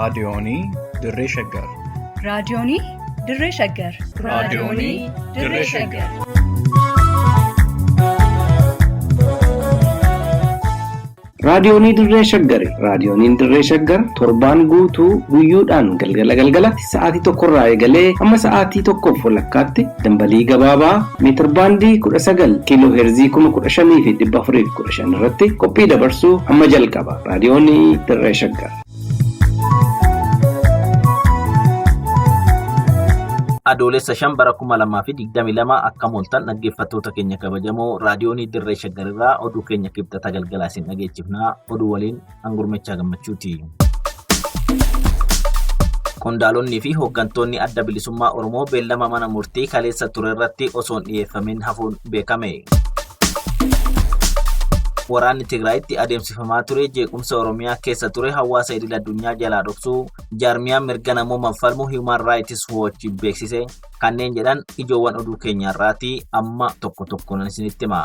Raadiyoonii Dirree Shaggar. Raadiyoonii Dirree Shaggar. Raadiyoonii Dirree Shaggar. Raadiyoonii Dirree Shaggari. Raadiyooniin Dirree Shaggar torbaan guutuu guyyoodhaan galgala galgalatti sa'aatii tokkorraa eegalee hamma sa'aatii tokkoof walakkaatti dambalii gabaabaa meetirbaandii 19 kiiloo heerzii 15,415 irratti qophii dabarsuu hamma jalqaba. Raadiyoonii Dirree Shaggar. Adoolessa 5 bara 2022 akka mooltan dhaggeeffattoota keenya kabajamoo raadiyoonii Dirree Shaggarirraa oduu keenya kibxata galgalaa isin dhageechifnaa oduu waliin hangurmechaa gammachuuti. Qondaalonni fi hooggantoonni adda bilisummaa Oromoo beellama mana murtii kaleessa ture irratti osoo hin dhiyeeffamin hafuun beekame. Waraanni Tigraayitti adeemsifamaa ture jeequmsa Oromiyaa keessa ture hawaasa idil addunyaa jalaa dhoksuu jaarmiyaan mirga namoomaaf falmu Human Rights Watch beeksise kanneen jedhan ijoowwan oduu keenyaarraati amma tokko tokkoon isinitti hima.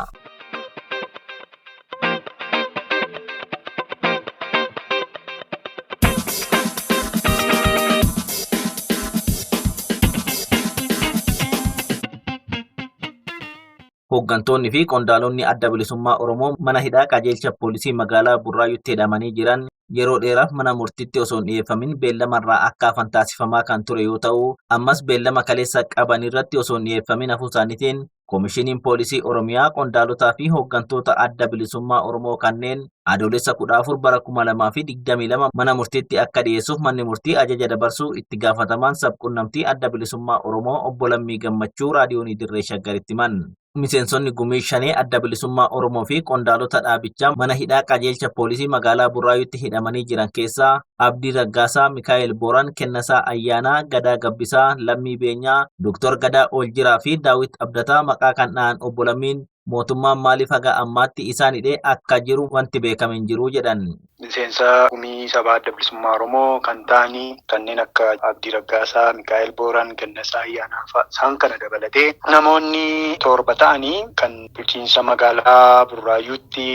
Hooggantoonni fi qondaalonni Adda Bilisummaa Oromoo mana hidhaa qajeelcha poolisii magaalaa Burraayyuutti hidhamanii jiran yeroo dheeraaf mana murtiitti osoo hin dhiyeeffamin beellamarraa akka hafan taasifamaa kan ture yoo ta'u, ammas beellama kaleessa qaban irratti osoo hin dhiyeeffamin hafuu isaaniitiin Komishiniin Poolisii Oromiyaa qondaalotaa fi hooggantoota Adda Bilisummaa Oromoo kanneen Adoolessa 14 bara 2022 mana murtiitti akka dhiyeessuuf manni murtii ajaja dabarsuu itti gaafatamaan sabqunnamtii Adda Bilisummaa Oromoo obbo Lammii Gammachuu Raadiyoonii Dirree Shaggaritti himan. Miseensonni Gumii Shanee Adda Bilisummaa Oromoo fi qondaalota dhaabichaa mana hidhaa qajeelcha poolisii magaalaa Burraayuutti hidhamanii jiran keessaa Abdii Raggaasaa, Mikaa'el Booran, Kennasaa Ayyaanaa, Gadaa Gabbisaa, Lammii Beenyaa, Dr. Gadaa Ooljiraa fi Daawit Abdataa maqaa kan dha'an obbo Lammiin mootummaan maaliif haga ammaatti isaan hidhee akka jiru wanti beekame hin jiru jedhan. Miseensa Gumii Sabaa Adda Bilisummaa Oromoo kan ta'anii kanneen akka Abdii Raggaasaa, Mikaa'el Booran, Kennasaa Ayyaanaa fa'a isaan kana dabalatee namoonni torba ta'anii kan bulchiinsa magaalaa Burraayyuutti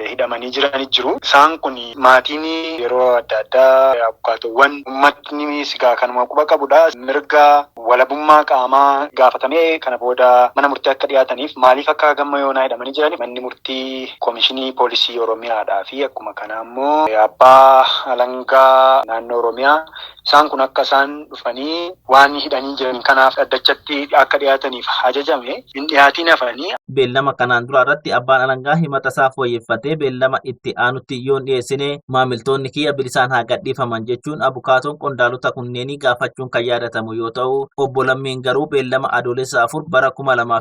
hidhamanii jirani jiru. Isaan kun maatiin yeroo adda addaa abukaatowwan uummatni sigaa kanuma quba qabudha. Mirga walabummaa qaamaa gaafatamee kana booda mana murtii akka dhiyaataniif maaliif akka gamma yoonaa hidhamanii jiraniif manni murtii komishinii poolisii Oromiyaadhaa fi akkuma kanaa immoo abbaa alangaa naannoo Oromiyaa isaan kun akka isaan dhufanii waan hidhanii jiran kanaaf dhaddachatti akka dhiyaataniif ajajame hin dhiyaatiin hafanii. Beellama kanaan duraa irratti abbaan alangaa himata isaa fooyyeffatee beellama itti aanutti yoo hin dhiyeessine maamiltoonni kiyya bilisaan haa gadhiifaman jechuun abukaatoon qondaalota kunneenii gaafachuun kan yaadatamu yoo ta'u, obbo Lammiin garuu beellama Adoolessa 4 bara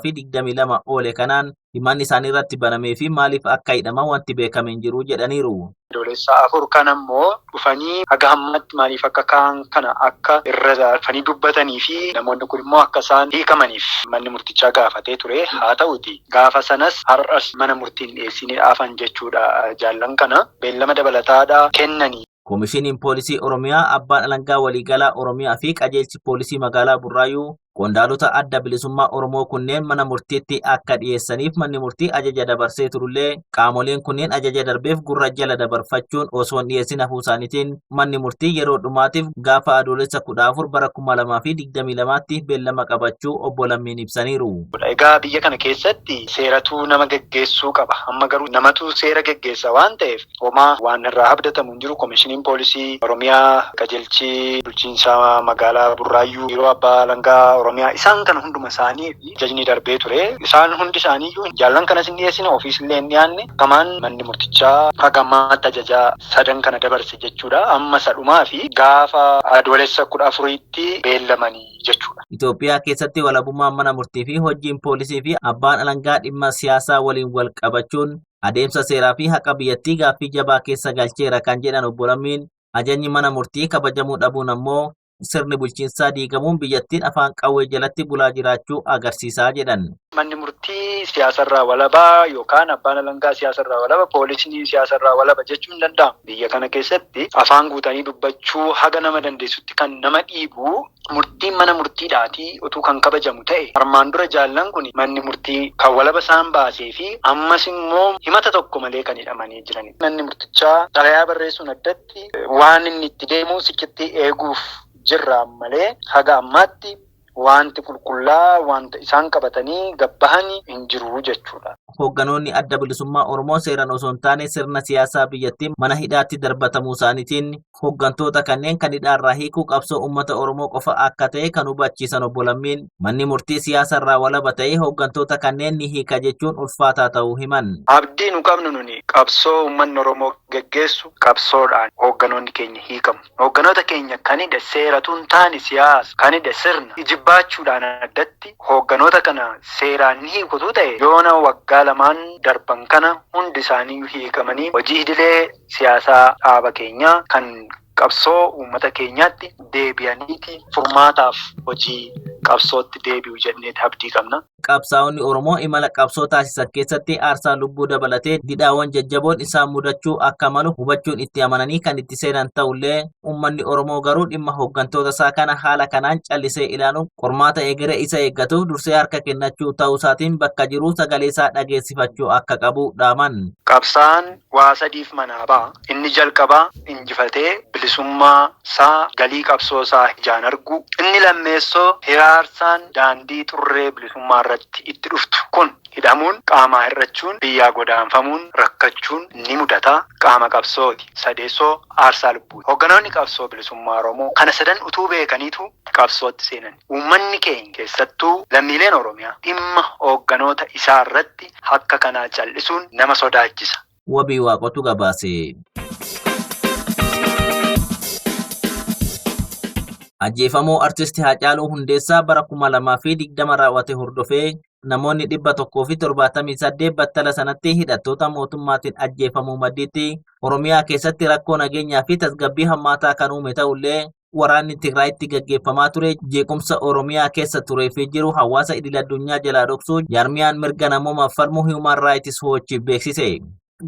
2022 oole kanaan himanni isaanirratti banamee fi maaliif akka hidhaman wanti beekame hin jiru jedhaniiru. Adoolessa 4 kana immoo dhufanii haga ammaatti maaliif akka ka'an kana akka irra dhufanii dubbatanii fi namoonni kun immoo akka isaan hiikamaniif manni murtichaa gaafatee ture. Haa ta'uti gaafa sanas har'as mana murtiin dhiyeessinii hafan jechuudha jaallan kana beellama dabalataadha kennanii. Komishiniin Poolisii Oromiyaa, Abbaan Alangaa Waliigalaa Oromiyaa fi Qajeelchi Poolisii Magaalaa Burraayuu qondaalota Adda Bilisummaa Oromoo kunneen mana murtiitti akka dhiyeessaniif manni murtii ajaja dabarsee turullee qaamoleen kunneen ajaja darbeef gurra jala dabarfachuun osoo hin dhiyeessin hafuu isaaniitiin manni murtii yeroo dhumaatiif gaafa Adoolessa 14 bara 2022tti beellama qabachuu obbo Lammiin ibsaniiru. Egaa biyya kana keessatti seeratu nama geggeessuu qaba. Amma garuu namatu seera geggeessa waan ta'eef Homaa waan irraa abdatamu hin jiru. Komishiniin Poolisii Oromiyaa, Qajeelchi Bulchiinsa Magaalaa Burraayyuu, Biiroo Abbaa Alangaa Oromiyaa isaan kana hunduma isaanii ajajni darbee ture. Isaan hundi isaaniiyyuu jaallan kanas hin dhiyeessine ofiis illee hin dhiyaanne. Kamaan manni murtichaa haga ammaatti ajaja sadan kana dabarse jechuudha. Amma isa dhumaa fi gaafa Adoolessa 14tti beellamanii jechuudha. Itoophiyaa keessatti walabummaan mana murtii fi hojiin poolisii fi abbaan alangaa dhimma siyaasaa waliin wal qabachuun adeemsa seeraa fi haqa biyyattii gaaffii jabaa keessa galcheera kan jedhan obbo Lammiin, ajajni mana murtii kabajamuu dhabuun ammoo sirni bulchiinsaa diigamuun biyyattiin afaan qawwee jalatti bulaa jiraachuu agarsiisaa jedhan. Manni murtii murtii siyaasarraa walabaa yookaan abbaan alangaa siyaasarraa walaba, poolisni siyaasarraa walaba jechuun hin danda'amu. Biyya kana keessatti afaan guutanii dubbachuu haga nama dandeessutti kan nama dhiibu murtiin mana murtiidhaatii utuu kan kabajamu ta'e armaan dura jaallan kun manni murtii kan walaba isaan baasee fi ammas immoo himata tokko malee kan hidhamanii jiran. Manni murtichaa xalayaa barreessuun addatti waan inni itti deemu sichitti eeguuf jirra malee haga ammaatti wanti qulqullaa wanta isaan qabatanii gabbahanii hin jiru jechuudha. Hoogganoonni Adda Bilisummaa Oromoo seeraan osoo hin taane sirna siyaasaa biyyattii mana hidhaatti darbatamuu isaaniitiin hooggantoota kanneen kan hidhaarraa hiikuu qabsoo uummata Oromoo qofa akka ta'e kan hubachiisan Obbo Lammiin manni murtii siyaasarraa walaba ta'ee hooggantoota kanneen ni hiika jechuun ulfaataa ta'uu himan. Abdii nu qabnu nuni qabsoo uummanni Oromoo geggeessu qabsoodhaan hoogganoonni keenya hiikamu. Hoogganoota keenya kan hidhe seeratu hin taane siyaasa, kan hidhe sirna ijibbachuudhaan addatti hoogganoota kana seeraan ni hiikutu ta'e yoona waggaa lamaan darban kana hundi isaanii hiikamanii hojii idilee siyaasaa dhaaba keenyaa kan qabsoo uummata keenyaatti deebi'aniiti furmaataaf hojii qabsootti deebi'u jennee abdii qabna. Qabsaa'onni Oromoo imala qabsoo taasisan keessatti aarsaa lubbuu dabalatee didhaawwan jajjaboon isaan mudachuu akka malu hubachuun itti amananii kan itti seenan ta'ullee uummanni Oromoo garuu dhimma hooggantoota isaa kana haala kanaan callisee ilaaluun qormaata egeree isa eeggatuuf dursee harka kennachuu ta'uu isaatiin bakka jiruu sagalee isaa dhageessifachuu akka qabu dhaaman. Qabsaa'aan waa sadiif manaa ba'a. Inni jalqabaa injifatee bilisummaa isaa galii qabsoo isaa ijaan argu. Inni lammeessoo hiraarsaan daandii xurree bilisummaa irratti itti dhuftu kun hidhamuun, qaamaa hir'achuun, biyyaa godaanfamuun, rakkachuun ni mudata. Qaama qabsooti. Sadeessoo aarsaa lubbuuti. Hoogganoonni qabsoo bilisummaa Oromoo kana sadan utuu beekaniitu qabsootti seenan. Uummanni keenya keessattuu lammiileen Oromiyaa dhimma hoogganoota isaa irratti akka kanaa cal'isuun nama sodaachisa. Wabii Waaqotu gabaase. Ajjeefamuu Artisti Haacaaluu Hundeessaa bara 2020 raawwate hordofee namoonni 178 battala sanatti hidhattoota mootummaatiin ajjeefamuu maddiitti Oromiyaa keessatti rakkoo nageenyaa fi tasgabbii hammaataa kan uume ta'ullee waraanni Tigraayitti gaggeeffamaa ture jeequmsa Oromiyaa keessa turee fi jiru hawaasa idil addunyaa jalaa dhoksuu jaarmiyaan mirga namoomaaf falmu Human Rights Watch beeksise.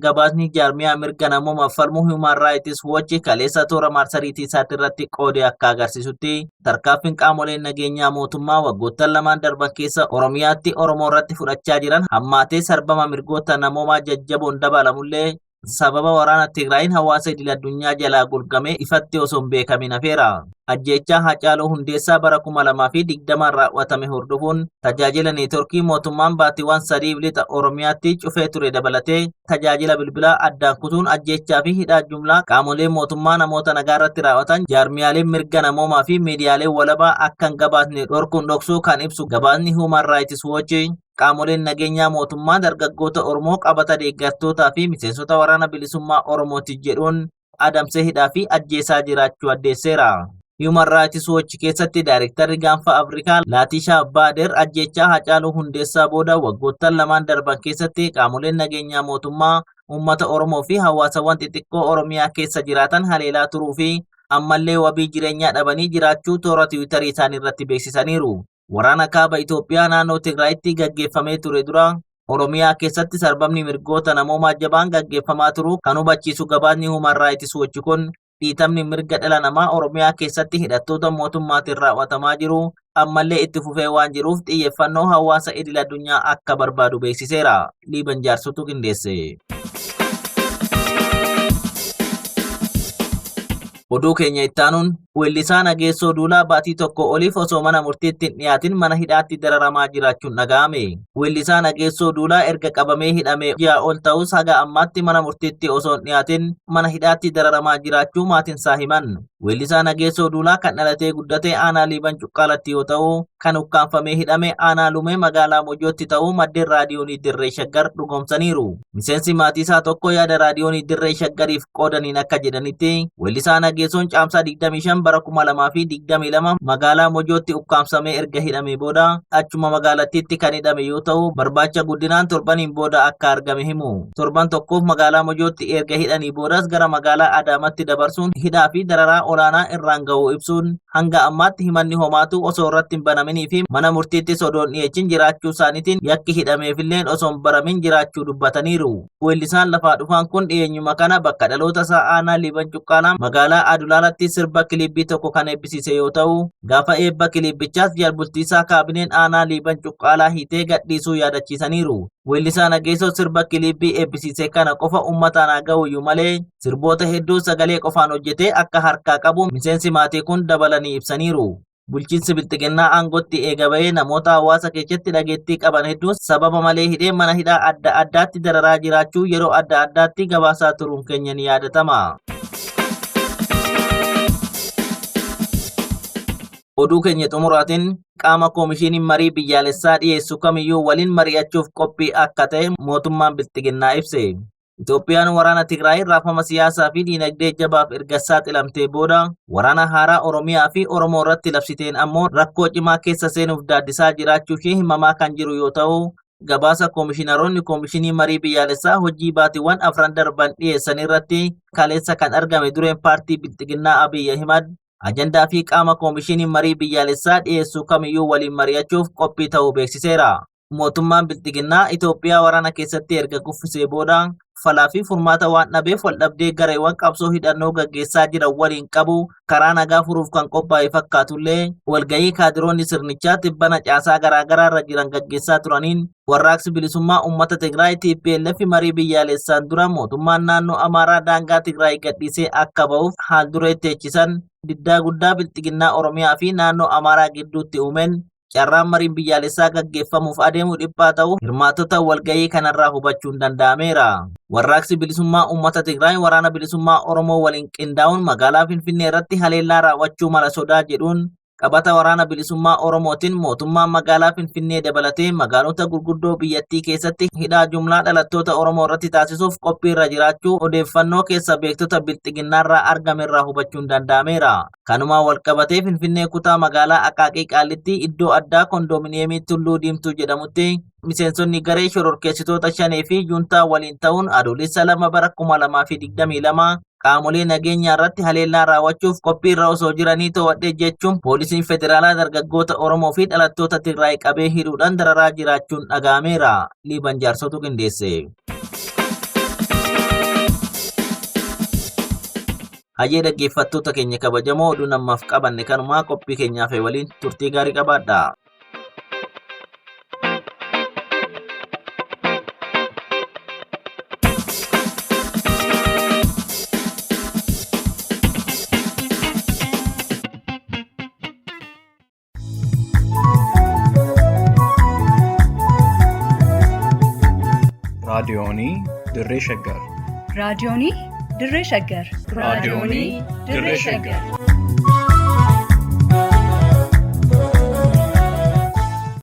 Gabaasni jaarmiyaa mirga namoomaaf falmu Human Rights Watch kaleessa toora marsariitii isaatti irratti qoode akka agarsiisutti tarkaanfiin qaamoleen nageenyaa mootummaa waggoottan lamaan darban keessa Oromiyaatti Oromoo irratti fudhachaa jiran hammaatee sarbama mirgoota namoomaa jajjaboon dabalamullee sababa waraana Tigraayin hawaasa idil addunyaa jalaa golgamee ifatti osoo hin beekamin hafeera. Ajjeechaa Haacaaluu Hundeessaa bara 2020 raawwatame hordofuun tajaajila neetworkii mootummaan baatiiwwan sadiif lixa Oromiyaatti cufee ture dabalatee tajaajila bilbilaa addaan kutuun ajjeechaa fi hidhaa jumlaa qaamolee mootummaa namoota nagaa irratti raawwatan jaarmiyaaleen mirga namoomaa fi miidiyaaleen walabaa akka hin gabaasne dhorkuun dhoksuu kan ibsu gabaasni Human Rights Watch qaamoleen nageenyaa mootummaa dargaggoota Oromoo qabata deeggartootaa fi miseensota waraana bilisummaa Oromooti jedhuun adamsee hidhaa fi ajjeesaa jiraachuu addeesseera. Human Rights Watch keessatti Daayirektarri gaanfa Afrikaa Laatishaa Baader ajjeechaa Haacaaluu Hundeessaa booda waggoottan lamaan darban keessatti qaamoleen nageenyaa mootummaa uummata Oromoo fi hawaasawwan xixiqqoo Oromiyaa keessa jiraatan haleelaa turuu fi ammallee wabii jireenyaa dhabanii jiraachuu toora Tiwiitarii isaanii irratti beeksisaniiru. Waraana kaaba Itoophiyaa naannoo Tigraayitti gaggeeffamee ture dura Oromiyaa keessatti sarbamni mirgoota namoomaa jabaan gaggeeffamaa turuu kan hubachiisu gabaasni Human Rights Watch kun dhiitamni mirga dhala namaa Oromiyaa keessatti hidhattoota mootummaatiin raawwatamaa jiru ammallee itti fufee waan jiruuf xiyyeeffannoo hawaasa idil addunyaa akka barbaadu beeksiseera. Liiban Jaarsotu qindeesse. Oduu keenya ittaanuun weellisaa Nageessoo Duulaa baatii tokko oliif osoo mana murtiitti hin dhiyaatin mana hidhaatti dararamaa jiraachuun dhaga'ame. Weellisaa Nageessoo Duulaa erga qabamee hidhamee ji'a ol ta'us haga ammaatti mana murtiitti osoo hin dhiyaatin mana hidhaatti dararamaa jiraachuu maatiin isaa himan. Weellisaa Nageessoo Duulaa kan dhalatee guddate aanaa Liiban Cuqqaalatti yoo ta'u kan ukkaanfamee hidhame aanaa Lumee magaalaa Mojootti ta'uu maddeen raadiyoonii Dirree Shaggar dhugoomsaniiru. Miseensi maatii isaa tokko yaada raadiyoonii Dirree Shaggariif qoodaniin akka jedhanitti weellisaa Nageessoon caamsaa 25 bara 2022 magaalaa Mojootti ukkaamsamee erga hidhamee booda achuma magaalattiitti kan hidhame yoo ta'u barbaacha guddinaan torbaniin booda akka argame himu. Torban tokkoof magaalaa Mojootti erga hidhanii boodas gara magaalaa Adaamaatti dabarsuun hidhaa fi dararaa olaanaa irraan ga'uu ibsuun hanga ammaatti himanni homaatu osoo irratti hin banaminii fi mana murtiittis odoo hin dhiyeechin jiraachuu isaaniitiin yakki hidhameefilleen osoo hin baramin jiraachuu dubbataniiru. Weellisaan lafaa dhufaan kun dhiyeenyuma kana bakka dhaloota isaa aanaa Liiban Cuqqaalaa magaalaa Adulaalatti sirba kiliibii tokko kan eebbisiise yoo ta'u, gaafa eebba kiliibbichaas jalbultiisaa kaabineen aanaa Liiban Cuqqaalaa hiitee gadhiisuu yaadachiisaniiru. Weellisaa Nageessoo sirba kiliibii eebbisiise kana qofa uummataan haa ga'uyyuu malee sirboota hedduu sagalee qofaan hojjetee akka harkaa qabu miseensi maatii kun dabalanii ibsaniiru. Bulchiinsi Bilxiginnaa aangootti eega bahee namoota hawaasa keessatti dhageettii qaban hedduun sababa malee hidhee mana hidhaa adda addaatti dararaa jiraachuu yeroo adda addaatti gabaasaa turuun keenya ni yaadatama. Oduu keenya xumuraatiin qaama koomishiniin marii biyyaalessaa dhiyeessu kamiyyuu waliin mari'achuuf qophii akka ta'e mootummaan Bilxiginnaa ibse. Itoophiyaan waraana Tigraay raafama siyaasaa fi diinagdee jabaaf erga saaxilamtee booda waraana haaraa Oromiyaa fi Oromoo irratti labsiteen ammoo rakkoo cimaa keessa seenuuf daaddisaa jiraachuu ishee himamaa kan jiru yoo ta'u, gabaasa koomishinaroonni koomishinii marii biyyaalessaa hojii baatiiwwan afran darban dhiyeessan irratti kaleessa kan argame dureen paartii Bilxiginnaa Abiy Ahimad ajandaa fi qaama koomishinii marii biyyaalessaa dhiyeessu kamiyyuu waliin mari'achuuf qophii ta'uu beeksiseera. Mootummaan Bilxiginnaa Itoophiyaa waraana keessatti erga kuffisee booda falaa fi furmaata waan dhabeef waldhabdee gareewwan qabsoo hidhannoo gaggeessaa jiran waliin qabu karaa nagaa furuuf kan qophaa'e fakkaatullee walgahii kaadiroonni sirnichaa tibbana caasaa garaagaraa irra jiran gaggeessaa turaniin warraaqsi bilisummaa uummata Tigraay TPLF marii biyyaalessaan dura mootummaan naannoo Amaaraa daangaa Tigraay gadhiisee akka ba'uuf haal duree teechisan diddaa guddaa Bilxiginnaa Oromiyaa fi naannoo Amaaraa gidduutti uumeen carraan mariin biyyaalessaa gaggeeffamuuf adeemu dhiphaa ta'uu hirmaattota walgahii kanarraa hubachuun danda'ameera. Warraaqsi bilisummaa uummata Tigraay waraana bilisummaa Oromoo waliin qindaa'uun magaalaa Finfinnee irratti haleellaa raawwachuu mala sodaa jedhuun qabata waraana bilisummaa Oromootiin mootummaan magaalaa Finfinnee dabalatee magaalota gurguddoo biyyattii keessatti hidhaa jumlaa dhalattoota Oromoo irratti taasisuuf qophiirra jiraachuu odeeffannoo keessa beektota Bilxiginnaarraa argamerraa hubachuun danda'ameera. Kanumaan walqabatee Finfinnee kutaa magaalaa Aqaaqii Qaallitti iddoo addaa kondoominiyeemii Tulluu Diimtuu jedhamutti miseensonni garee shororkeessitoota shanee fi juuntaa waliin ta'uun Adoolessa 2 bara 2022 qaamolee nageenyaa irratti haleellaa raawwachuuf qophiirra osoo jiranii to'adhe jechuun poolisiin federaalaa dargaggoota Oromoo fi dhalattoota Tigraay qabee hidhuudhaan dararaa jiraachuun dhaga'ameera. Liiban Jaarsotu qindeesse. Hayyee dhaggeeffattoota keenya kabajamoo oduun ammaaf qabanne kanumaa qophii keenyaaf waliin turtii gaarii qabaadha. Raadiyoonii Dirree Shaggar. Raadiyoonii Dirree Shaggar. Raadiyoonii Dirree Shaggar.